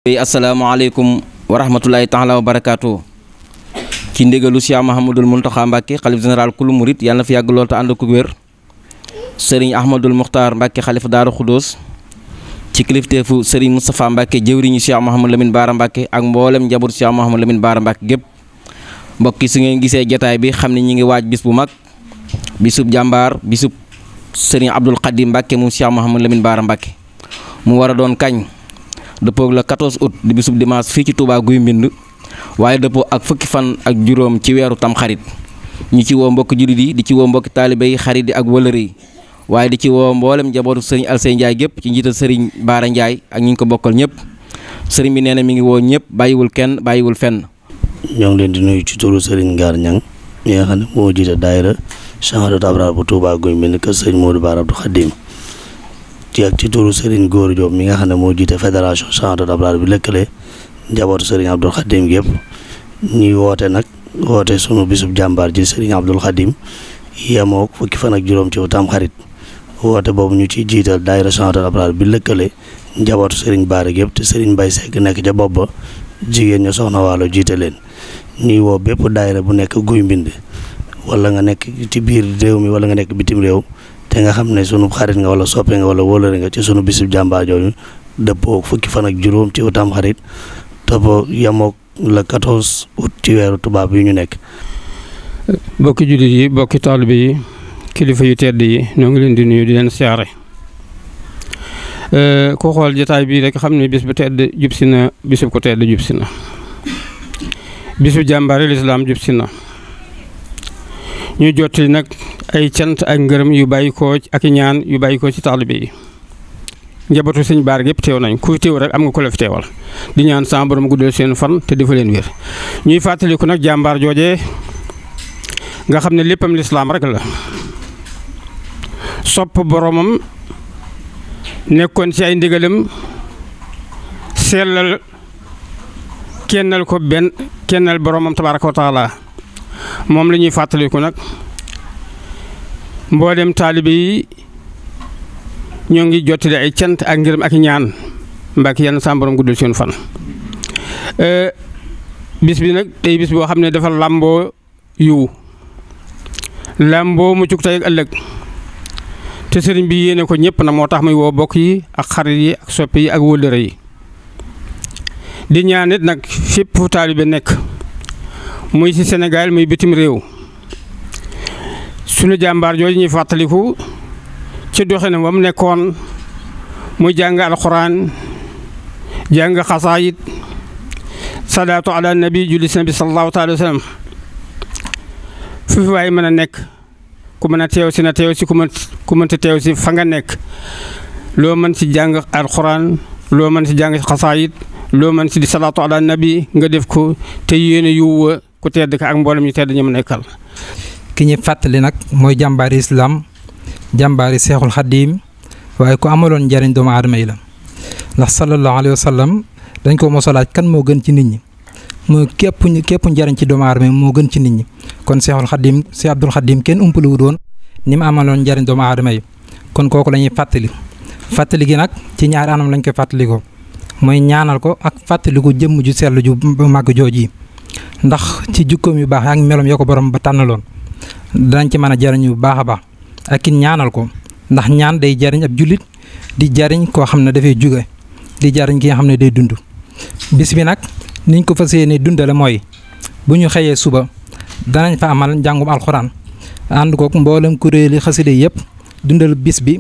asalaamaaleykum wa rahmatulahi taala wa barakaatu. ci ndigalu Cheikh Mahamadul Muntaxa Mbàkke xalif général kulu murit yàlla na fi yàgg lool te ànd ko wér. sëriñ Ahmadul Muxtaar Mbàkke xalifa Daaru Xudóos ci kilifteefu sëriñ Moustapha Mbàkke jëwriñu Cheikh Mahamadou Lamine Baara Mbàkke ak mboolem njabootu Cheikh Mahamadou Lamine Baara Mbàkke gépp. mbokk yi su ngeen gisee jataay bi xam ne ñi ngi waaj bis bu mag bisub jàmbaar bisub sëriñ Abdul Xadim Mbàkke moom Cheikh Mahamadou Lamine Baara Mbàkke mu war a doon kañ dëppoo la 14 août di bisub dimanche fii ci Touba Guy Mbind waaye dëppoo ak fukki fan ak juróom ci weeru tamxarit ñu ci woo mbokki jullit yi di ci woo mbokki taalibe yi xarit yi ak wëlëre yi waaye di ci woo mboolem njabootu sëriñ Alsey Ndiaye gépp ci njiital sëriñ Baara Ndiaye ak ñi ñu ko bokkal ñëpp sëriñ bi nee na mi ngi woo ñëpp bàyyiwul kenn bàyyiwul fenn. ñoo ngi leen di nuyu ci turu sëriñ Ngaar Ñang mi nga xam ne moo jiite daayira Chahadatul Abrar bu Touba Guy Mbind kër sëriñ Modou Bara Abdou Khadim ci turu Serigne Góor Diop mi nga xam ne moo jiite fédération Chahadatul Abrar bi lëkkale njabootu Serigne Abdou Khadim gi yëpp ñuy woote sunu bisub jàmbaar ji Serigne Abdou Khadim yemoo fukki fan ak juróom ci Tamxarit woote boobu ñu ciy jiital daayira Chahadatul Abrar bi lëkkale njabootu Serigne Bara gi yëpp te Serigne Mbaye Seck nekk ca bopp ba jigéen ña soxna waalo jiite leen ñuy woo bépp daayira bu nekk Guy Mbind wala nga nekk ci biir réew mi wala nga nekk bitim réew te nga xam ne sunu xarit nga wala soppe nga wala wóolare nga ci sunu bisub jàmbaar jooju dëppoo fukki fan ak juróom ci Tamxarit toppoo yemook le 14 août ci weeru tubaab yi ñu nekk. bokki jullit yi bokki taalibe yi kilifa yu tedd yi ñoo ngi leen di nuyu di leen siyaare ku xool jotaay bii rek xam ne bis bu tedd jub si na bisub ko tedd jub si na bisu jàmbaari lislaam jub si na ñu jottali nag ay cant ak ngërëm yu bàyyi ko ak i ñaan yu bàyyi ko ci taalibe yi njabootu sëñ Baar gépp teew nañ ku teew rek am nga ko la fi teewal di ñaan sa borom guddal seen fan te dafa leen wér ñuy fàttaliku nag jàmbaar joojee nga xam ne léppam lislaam rek la sopp boromam nekkoon ci ay ndigalam sellal kennal boromam tabaaraka wa taala moom la ñuy fàttaliku nag mboolem taalibe yi ñoo ngi jottali ay cant ak ngërëm ak ñaan mbàkk yenn sa borom guddal seen fan bis bi nag tey bis boo xam ne dafa làmboo yiw làmboo muccuk tey ak ëllëg te sëriñ bi yéene ko ñëpp na moo tax muy woo bokk yi ak xarit yi ak soppe yi ak wóllëre yi di ñaan nit nag fépp fu taalibe nekk muy ci Sénégal muy bitim réew sunu jàmbaar jooju ñuy fàttaliku ci doxina ba mu nekkoon muy jàng alxuraan jàng xasaayit salaatu ala nabi julli si nabi sallallahu taala wa sallam fu fi waaye mën a nekk ku mën a teew si na teew si ku mënta teew si fa nga nekk loo mën si jàng alxuraan loo mën si jàng xasaayit loo mën si di salaatu ala nabi nga def ko te yéene yu ku tedd ka ak mboolem ñu tedd ñu mu nekkal. ki ñuy fàttali nag mooy jàmbaari islam jàmbaari seexul xaddiim waaye ku amaloon njariñ doomu aadama yi la ndax sallallahu alayhi wa sallam dañ ko mos a laaj kan moo gën ci nit ñi mooy képp njariñ ci doomu aadama yi moo gën ci nit ñi kon seexul xaddiim Seex Abdul Xaddiim kenn umpaliwu doon ni mu amaloon njariñ doomu aadama yi kon kooku la ñuy fàttali gi nag ci ñaari anam lañ koy fàttalikoo mooy ñaanal ko ak fàttaliku jëmm ju sell ju màgg jooji ndax ci jukkoom yu baax ak meloom yoo ko borom ba tànnaloon danañ ci mën a jariñ bu baax a baax ak it ñaanal ko ndax ñaan day jariñ ab jullit di jariñ koo xam ne dafay jóge di jariñ ki nga xam ne day dund bis bi nag niñ ko fas yéene dundale mooy bu ñu xëyee suba danañ fa amal njàngum alxuraan ànd ko mboolem kuréeli xaside yëpp dundal bis bi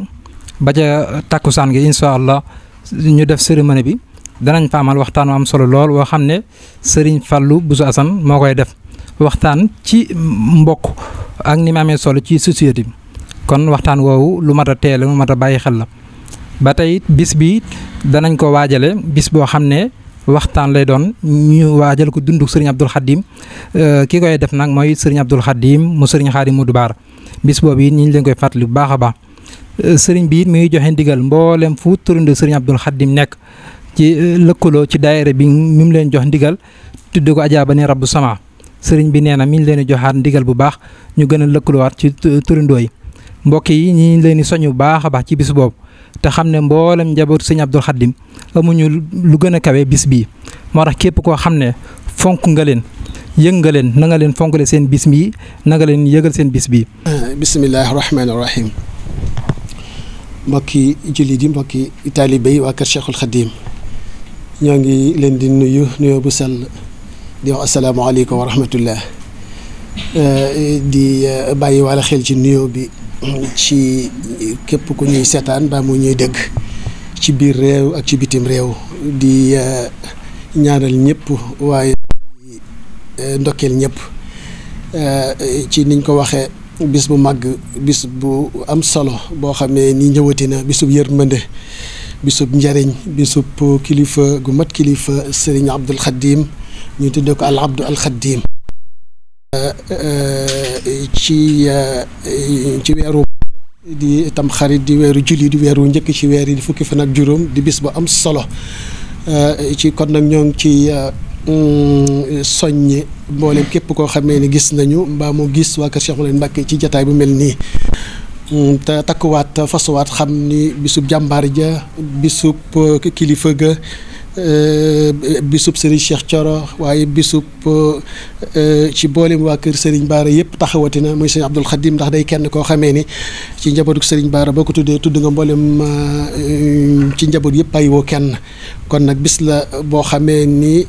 ba ca takkusaan gi incha allah ñu def cérémonie bi danañ fa amal waxtaan wu am solo lool woo xam ne Serigne Fallou Bousso Assane moo koy def waxtaan ci mbokk ak ni mu amee solo ci société bi kon waxtaan woowu lu mat a teel lu mat a bàyyi xel la ba tey bis bi danañ ko waajale bis boo xam ne waxtaan lay doon ñu waajal ko dunduk Serigne Abdul Khadim ki koy def nag mooy Serigne Abdul Khadim mu Serigne Khadim Modou Bara bis boobu it ñu ngi leen koy fàttali bu baax a baax Serigne bi it mi ngi joxe ndigal mboolem fu turinde Serigne Abdul Khadim nekk ci lëkkaloo ci daayira bi mi mu leen jox ndigal tudde ko Adja Bani Rabbu Sama Serigne bi nee na mi ngi leen di joxaat ndigal bu baax ñu gën a lëkkaloowaat ci turindoo yi mbokk yi ñi leen di soñu bu baax a baax ci bis boobu te xam ne mboolem njabootu sëñ Abdul Xaddim amuñu lu gën a kawe bis bii moo tax képp koo xam ne fonk nga leen yëg nga leen na nga leen fonkale seen bis bii na nga leen yëgal seen bis bii. bismillaahi rahmaani rahiim mbokki jullit yi mbokki taalibe yi waa kër Cheikhul Khadim ñoo ngi leen di nuyu nuyoo bu sell di wax asalaamaaleykum wa rahmatullah di bàyyi wala xel ci nuyoo bi ci képp ku ñuy seetaan ba mu ñuy dégg ci biir réew ak ci bitim réew di ñaanal ñëpp waaye ndokkeel ñëpp ci niñ ko waxee bis bu màgg bis bu am solo boo xamee ni ñëwati na bisub yërmande bisub njariñ bisub kilifa gu mat kilifa Serigne Abdul Khadim ñu tuddee ko al Abdu al Khadim ci weeru di tam xarit di weeru julli di weeru njëkk ci weer yi di fukki fan ak juróom di bis bu am solo ci kon nag ñoo ngi ci soññi mboolem képp koo xamee ni gis nañu mbaa mu gis waa kër Cheikh Mouhamed Mbacké ci jataay bu mel nii te takkuwaat fasuwaat xam ni bisub jàmbaar ja bisub kilifa ga bisub Serigne Cheikh Thioro waaye bisub ci boolem waa kër Serigne Bara yëpp taxawatina muy Serigne Abdul Khadim ndax day kenn koo xamee ni ci njabootu Serigne Bara boo ko tuddee tudd nga mboolem ci njaboot yëpp bàyyiwoo kenn kon nag bis la boo xamee ni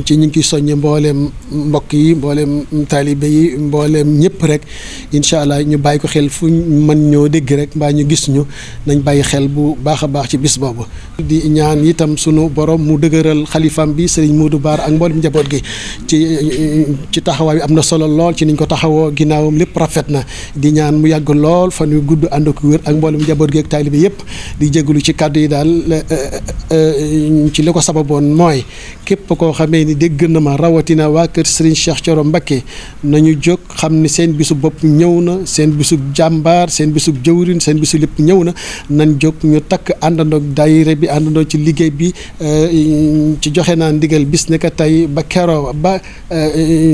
ci ñu ngi ciy soññe mboolem mbokk yi mboolem taalibe yi mboolem ñëpp rek incha allah ñu bàyyi ko xel fu mën ñoo dégg rek mbaa ñu gis ñu nañ bàyyi xel bu baax a baax ci bis boobu. di ñaan itam sunu borom mu dëgëral xalifam bi Serigne Modou Bara ak mboolem njaboot gi ci taxawaay bi am na solo lool ci niñ ko taxawoo ginnaawam lépp rafet na di ñaan mu yàgg lool fan yu gudd ànd ak wér ak mboolem njaboot gi ak taalibe yëpp di jégalu ci kàddu yi daal. ci li ko sababoon mooy képp koo xamee ni dégg na ma rawatina waa kër Serigne Cheikh Thioro Mbacké nañu jóg xam ni seen bisu bopp ñëw na seen bisu jàmbaar seen bisu jëwrin seen bisu lépp ñëw na nañ jóg ñu takk àndandoo daayira bi àndandoo ci liggéey bi ci joxe naa ndigal bis ne ka tey ba kero ba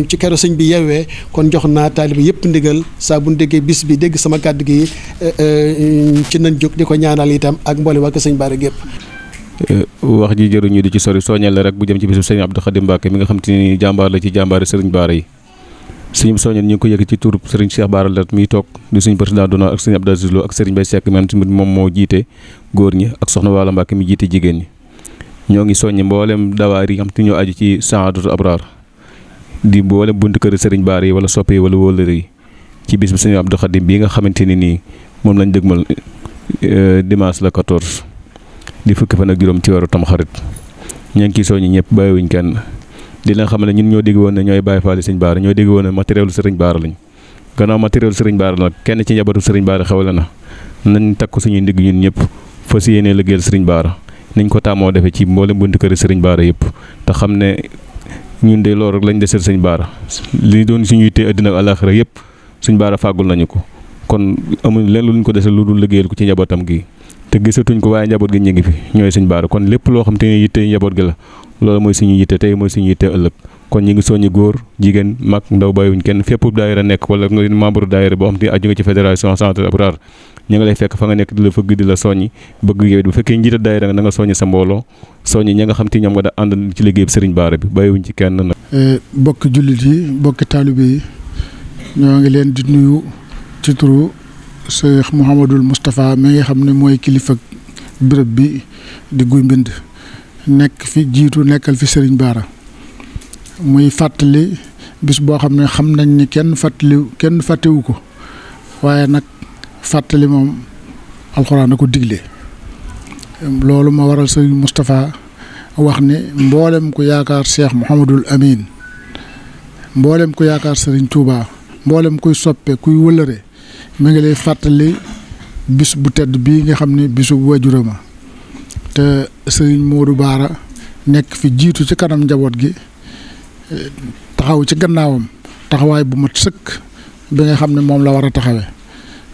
ci kero sëñ bi yewwee kon jox naa taalibe yëpp ndigal saa bu ñu déggee bis bi dégg sama kàddu gi ci nañ jóg di ko ñaanal itam ak mboole waa kër sëñ Bara gépp wax ji jëruñu di ci sori soññal la rek bu jëm ci bisu sëñ Abdou Khadim Mbacké mi nga xam te ni jàmbaar la ci jàmbaari Serigne Bara yi suñu soññal ñu ngi ko yëkk ci tur Serigne Cheikh Bara Lat miy toog di suñu président d'honneur ak Serigne Abdou Aziz Lo ak Serigne Baye Seck man tamit moom moo jiite góor ñi ak soxna Wala Mbacké mi jiite jigéen ñi ñoo ngi soññ mboolem dawaar yi nga xam te ñoo aju ci Saadatul Abrar di mboolem buntu kër Serigne Bara yi wala soppe yi wala wóllëre yi ci bis bi sëñ Abdou Khadim bii nga xamante ni nii moom lañ dëgmal dimanche la 14 di fukki fan ak juróom ci weeru Tamxarit ñoo ngi ciy soññi ñëpp bàyyiwuñ kenn di leen xam ne ñun ñoo dégg woon ne ñooy Baye Fall Serigne Bara ñoo dégg woon ne matériel Serigne Bara lañ gannaaw matériel Serigne Bara nag kenn ci njabootu Serigne Bara xewle na nañ takk suñuy ndigg ñun ñëpp fas yéenee liggéeyal Serigne Bara niñ ko tàmmoo defee ci mboolem buntu kër Serigne Bara yëpp te xam ne ñun de loolu rek lañ desal Serigne Bara li doon suñu yittee àddina ak àllaaxira yëpp Serigne Bara fàggul nañu ko kon amuñ leen luñ ko desal lu dul liggéeyal ko ci njabootam gi te gisatuñ ko waaye njaboot gi ñu ngi fi ñooy Serigne Bara kon lépp loo xam te ne yitte njaboot gi la loolu mooy suñu yitte tey mooy suñu yitte ëllëg kon ñu ngi soññi góor jigéen mag ndaw bàyyiwuñ kenn fépp daayira nekk wala nga membre daayira boo xam te aju nga ci fédération Saadatul Abrar ñu ngi lay fekk fa nga nekk di la fëgg di la soññi bëgg yow bu fekkee njiita daayira nga na nga soññi sa mbooloo soññi ña nga xam te ñoom nga da ànd ci liggéey bi Serigne Bara bi bàyyiwuñ ci kenn nag. bokki jullit yi bokki taalibe yi ñoo ngi leen di nuyu ci turu Cheikh Mouhamadul Moustapha mi nga xam ne mooy kilifa béréb bi di Guy Mbind nekk fi jiitu nekkal fi Serigne Bara muy fàttali bis boo xam ne xam nañ ni kenn fàttewu ko waaye nag fàttali moom alxuraan a ko digle loolu ma waral Serigne Moustapha wax ne mboolem ku yaakaar Cheikh Mouhamadul Amin mboolem ku yaakaar Serigne Touba mboolem kuy soppe kuy wëlëre mi ngi lay fàttali bis bu tedd bii nga xam ne bisu wajurama te Serigne Modou Bara nekk fi jiitu ci kanam njaboot gi taxaw ci gannaawam taxawaay bu mat sëkk bi nga xam ne moom la war a taxawee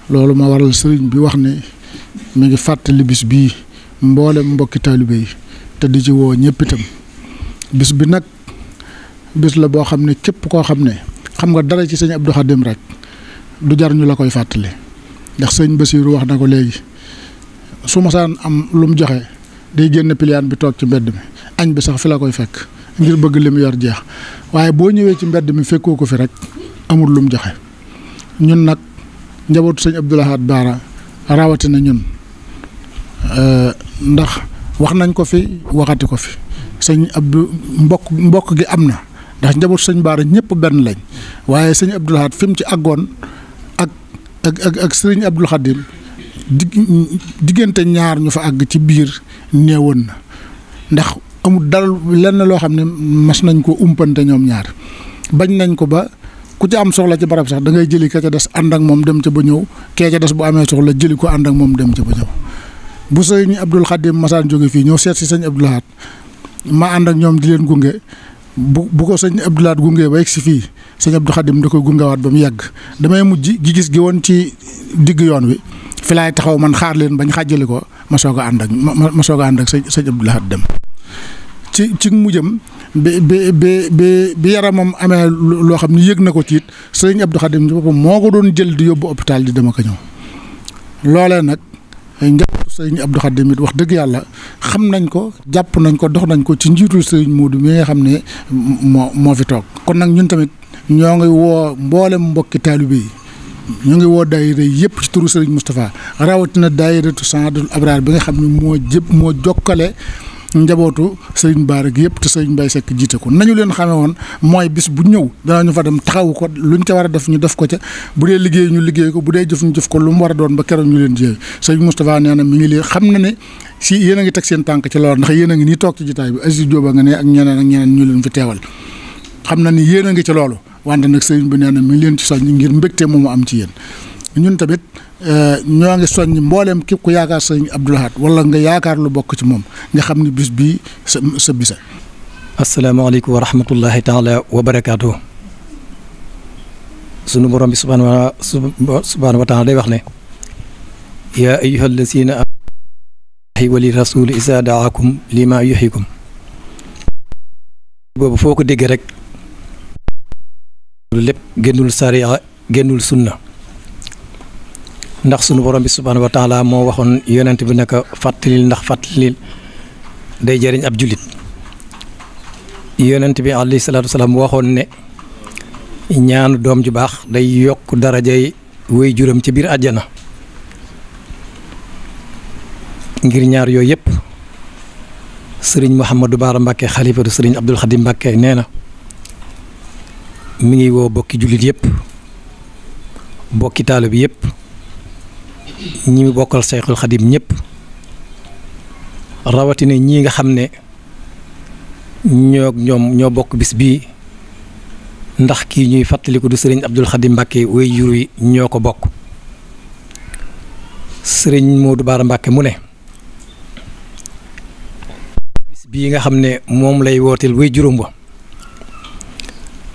loolu ma waral Serigne bi wax ne mi ngi fàttali bis bii mboolem mbokki taalibe yi te di ci woo ñëpp itam bis bi nag bis la boo xam ne képp koo xam ne xam nga dara ci sëñ Abdou Khadim rek du jar ñu la koy fàttali ndax sëñ Bassirou wax na ko léegi su masaan am lu mu joxe day génn piliyaan bi toog ci mbedd mi añ bi sax fi la koy fekk ngir bëgg li mu yor jeex waaye boo ñëwee ci mbedd mi fekkoo ko fi rek amul lu mu joxe. ñun nag njabootu sëñ Abdou Lahad Bara rawatina ñun ndax wax nañ ko fi waxati ko fi sëñ Abdou mbokk gi am na ndax njabootu sëñ Bara ñëpp benn lañ waaye sëñ Abdou Lahad fi mu ci àggoon ak sëriñ Abdul Xadim diggante ñaar ñu fa àgg ci biir néewoon na ndax amul dara lenn loo xam ne mas nañ ko umpante ñoom ñaar bañ nañ ko ba ku ci am soxla ci barab sax da ngay jëli ka ca des ànd ak moom dem ca ba ñëw kee ca des bu amee soxla jëli ko ànd ak moom dem ca ba ñëw bu sëñ Abdul Xadim masaan jóge fii ñëw seet si sëñ Abdou Lahad ma ànd ak ñoom di leen gunge bu ko sëñ Abdou Lahad gunge ba yegg si fii sëñ Abdou Xadim da koy gungewaat ba mu yàgg damay mujj gi gis gi woon ci digg yoon wi fi laay taxaw man xaar leen bañ xàjjali ko ma soog a ànd ak sëñ Abdou Lahad dem ci mujjam bi yaramam amee loo xam ne yëg na ko ci it sëñ Abdou Xadim ci boppam moo ko doon jël di yóbbu hôpital di dem ak a ñëw loolee nag njabootu sëñ Abdou Xadim it wax dëgg yàlla xam nañ ko jàpp nañ ko dox nañ ko ci njiitul sëñ Moodu mi nga xam ne moo fi toog kon nag ñun tamit ñoo ngi woo mboolem mbokki taalibe yi ñu ngi woo daayira yëpp ci turu Serigne Moustapha rawatina daayiratu Saadul Abraar bi nga xam ne moo jokkale njabootu Serigne Bara gi yëpp te Serigne Mbaye Seck jiite ko nañu leen xamee woon mooy bis bu ñëw danañu fa dem taxawu ko luñ ca war a def ñu def ko ca bu dee liggéey ñu liggéey ko bu dee jëf ñu jëf ko lu mu war a doon ba keroog ñu leen jiyee Serigne Moustapha nee na mi ngi leen xam na ne si yéen a ngi teg seen tànk ci loolu ndax yéen a ngi nii toog ci jotaay bi Aziz Diop nga ne ak ñeneen ñu leen fi teewal xam na ni yéen a ngi ci loolu wante nag sëriñ bi nee na mi ngi leen ci soññ ngir mbégte moomu am ci yéen ñun tamit ñoo ngi soññ mbooleem képp ku yaakaar sëriñ Abdou Lahad wala nga yaakaar lu bokk ci moom nga xam ne bis bii sa bisa. asalaamaaleykum wa rahmatullahi taala wa barakaatu. sunu borom bi subhaanahu wa taala day wax ne yaa ayyuha allazina amanu wali rasuli isa daakum lima yuxikum boobu foo ko déggee rek lépp génnul sariya génnul sunna ndax sunu borom bi subhaanahu wa taala moo waxoon yonent bi naka fàttalil ndax fàttalil day jëriñ ab jullit yonent bi alayhi salaatu wasalaam waxoon ne ñaanu doom ju baax day yokk darajay wéy juram ci biir àjjana ngir ñaar yooyu yëpp sëriñ Mouhamadou Bara Mbacke xalifatu sëriñ Abdul Xadim Mbacke nee na mi ngi woo bokki jullit yëpp bokki taalibe bi yëpp ñi mu bokkal Seyxul Xadim ñëpp rawatina ñii nga xam ne ñoo bokk bis bii ndax kii ñuy fàttaliku du sëriñ Abdul Xadim Mbacke way jur wi ñoo ko bokk sëriñ Modou Bara Mbacke mu ne bis bii nga xam ne moom lay wooteel way juróom ba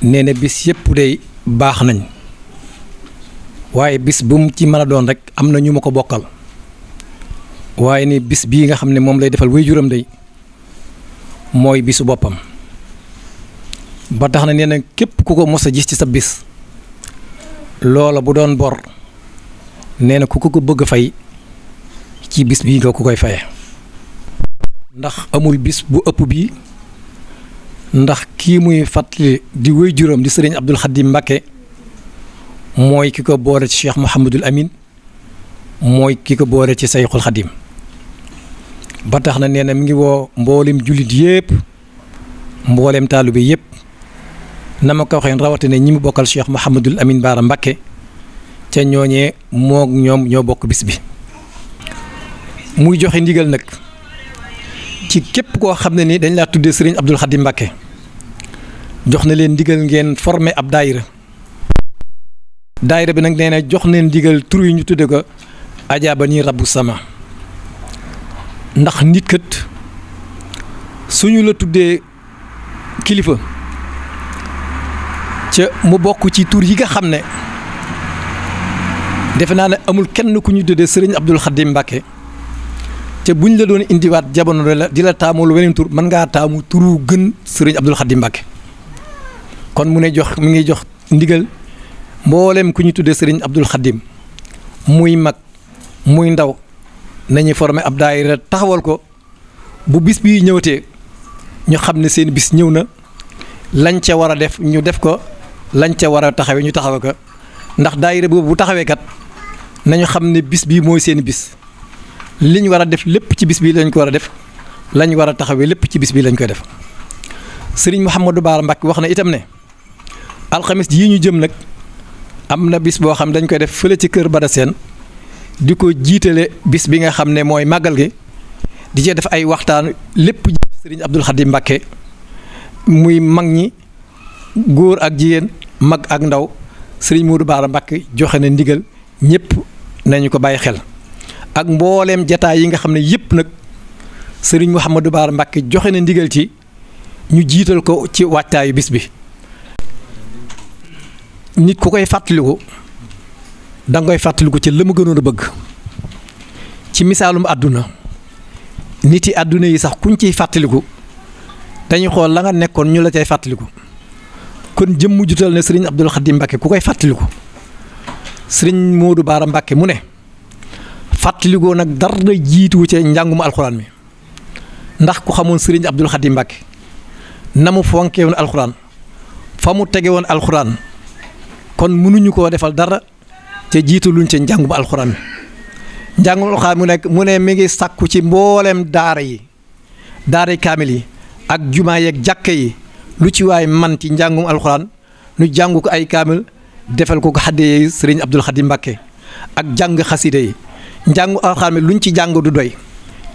nee na bis yëpp day baax nañ waaye bis bu mu ci mën a doon rek am na ñu ma ko bokkal waaye ni bis bii nga xam ne moom lay defal way juróom day mooy bisu boppam ba tax na nee na képp ku ko mos a gis ci sa bis loola bu doon bor nee na ku ko bëgg a fay ci bis bii nga ku koy faye ndax amul bis bu ëpp bii ndax kii muy fàttali di wéy juróom di sëriñ Abdul Xadim Mbacke mooy ki ko boole ci Cheikh Mouhamadul Amin mooy ki ko boole ci Seyxul Xadim ba tax na nee na mi ngi woo mboolem jullit yëpp mboolem taalibe yëpp na ma ko waxee rawatina ñi mu bokkal Cheikh Mouhamadul Amin Bara Mbacke ca ñooñee moog ñoom ñoo bokk bis bi muy joxe ndigal nag ci képp koo xam ne ni dañ laa tuddee sëriñ Abdul Xadim Mbacke jox na leen ndigal ngeen formé ab daayira bi nag nee na jox neen ndigal tur yi ñu tudde ko ajaaba nii rabbu sama ndax nit kat suñu la tuddee kilifa ca mu bokk ci tur yi nga xam ne defe naa ne amul kenn ku ñu tuddee sëriñ Abdul Xadim Mbacke te buñ la doon indiwaat jamono la di la taamul weneen tur mën ngaa taamu turu gën sëriñ Abdul Xadim Mbacke kon mu ngi jox ndigal mboolem ku ñu tuddee sëriñ Abdul Xadim muy mag muy ndaw nañu former ab daayira taxawal ko bu bis bi ñëwatee ñu xam ne seen bis ñëw na lañ ca war a def ñu def ko lañ ca war a taxawee ñu taxawe ko ndax daayira boobu bu taxawee kat nañu xam ne bis bii mooy seen bis li ñu war a def lépp ci bis bii lañ ko war a def lañ war a taxawee lépp ci bis bii lañ koy def sëriñ Mouhamadou Bara Mbacké wax na itam ne alxamis yii ñu jëm nag am na bis boo xam dañ koy def fële ci kër Bada Seen di ko jiitale bis bi nga xam ne mooy màggal gi di cee def ay waxtaan lépp sëriñ Abdul Xadim Mbacké muy mag ñi góor ak jigéen mag ak ndaw sëriñ Modou Bara Mbacké joxe na ndigal ñëpp nañu ko bàyyi xel ak mbooleem jataay yi nga xam ne yëpp nag sëriñ Mouhamadou Bara Mbacké joxe na ndigal ci ñu jiital ko ci wàccaayu bis bi. nit ku koy fàttaliku da nga koy fàttaliku ci la mu gënoon a bëgg ci misaalum àdduna nit yi àdduna yi sax kuñ ciy fàttaliku dañuy xool la nga nekkoon ñu la cay fàttaliku kon jëmm jutal ne sëriñ Abdul Xadim Mbacké ku koy fàttaliku sëriñ Modou Bara Mbacké mu ne fàttalikoo nag dara jiituwu ci njàngum alxuraan mi ndax ku xamoon sëriñ Abdul Xadim Mbacké na mu fonkee woon alxuraan fa mu tege woon alxuraan kon mënuñu koo defal dara ca jiitu luñ ca njàngum alxuraan mi njàngum alxuraan mu ne mi ngi sàkku ci mbooleem daara yi kaamil yi ak jumaa yeeg jàkka yi lu ci waay man ci njàngum alxuraan nu jàngu ko ay kaamil defal ko xaddee sëriñ Abdul Xadim Mbacké ak jàng xaside yi njàngu alxuraan mi luñ ci jàng du doy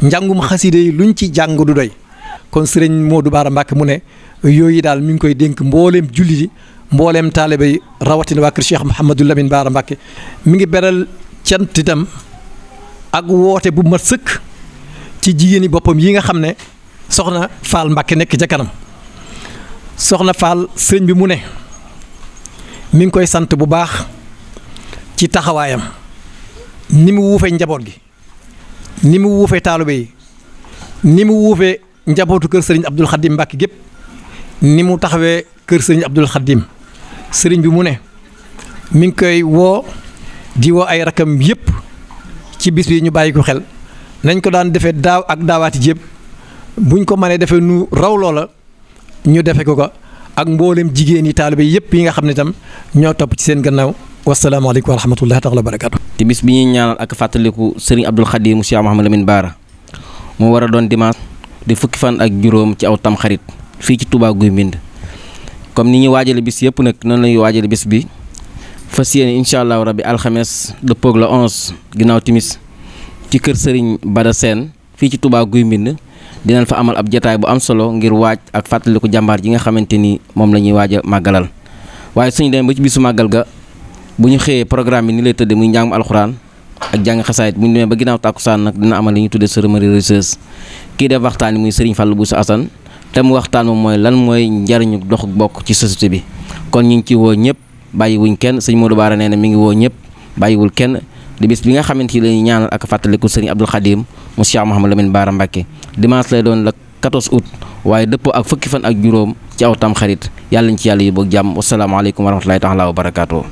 njàngum xaside yi luñ ci jàng du doy kon sëriñ Modou Bara Mbacké mu ne yooyu daal mi ngi koy dénk mbooleem jullit yi mbooleem taalibe yi rawatina waa kër Cheikh Mouhamadou Lamine Bara Mbacké mi ngi beral cant itam ak woote bu mat sëkk ci jigéeni boppam yi nga xam ne soxna Fall Mbacké nekk ca kanam soxna Fall sëriñ bi mu ne mi ngi koy sant bu baax ci taxawaayam ni mu wuufee njaboot gi ni mu wuufee taalibe yi ni mu wuufee njabootu kër sëriñ Abdul Xadim Mbacké gépp ni mu taxawee kër sëriñ Abdul Xadim sëriñ bi mu ne mi ngi koy woo di woo ay rakam yépp ci bis bi ñu bàyyi ko xel nañ ko daan defee daaw ak daawaati jépp buñ ko mënee defee nu raw loola ñu defe ko ak mboolem jigéen yi taalibe yépp yi nga xam ne tam ñoo topp ci seen gannaaw wasalaamaaleykum wa rahmatullahi taala wa barakaatu. te bis bi ñuy ñaanal ak fàttaliku sëriñ Abdul Xadim Cheikh Mouhamadou Lamine Bara mu war a doon dimanche di fukki fan ak juróom ci aw tamxarit fii ci Touba Guy Mbind comme ni ñuy waajale bis yëpp nag noonu la ñuy waajale bis bi fas yéene incha allahu rabbi alxames dëppoog la 11 ginnaaw timis ci kër Serigne Bada Sène fii ci Touba Guy Mbind dinañ fa amal ab jataay bu am solo ngir waaj ak fàttaliku jàmbaar ji nga xamante ni moom la ñuy waaj a màggalal waaye suñu demee ba ci bisu màggal ga bu ñu xëyee programme bi ni lay tëddee muy njàngum alxuraan ak jàng xasaayit bu ñu demee ba ginnaaw tàkkusaan nag dina amal li ñuy tuddee cérémonie religieuse kii def waxtaan muy Serigne Fallou Bousso Assane te mu waxtaan moom mooy lan mooy njariñu dox bokk ci société bi kon ñu ngi ci woo ñëpp bàyyiwuñ kenn sëñ Modou Bara nee na mi ngi woo ñëpp bàyyiwul kenn di bis bi nga xamante ni la ñuy ñaanal ak fàttaliku sëriñ Abdul Xadim mu Cheikh Mouhamadou Lamine Bara Mbacké dimanche lay doon la 14 août waaye dëppoo ak fukki fan ak juróom ci aw tam xarit yàlla ñu ci yàlla yi boog jàmm wasalaamaaleykum wa rahmatulahi taala wa barakaatu.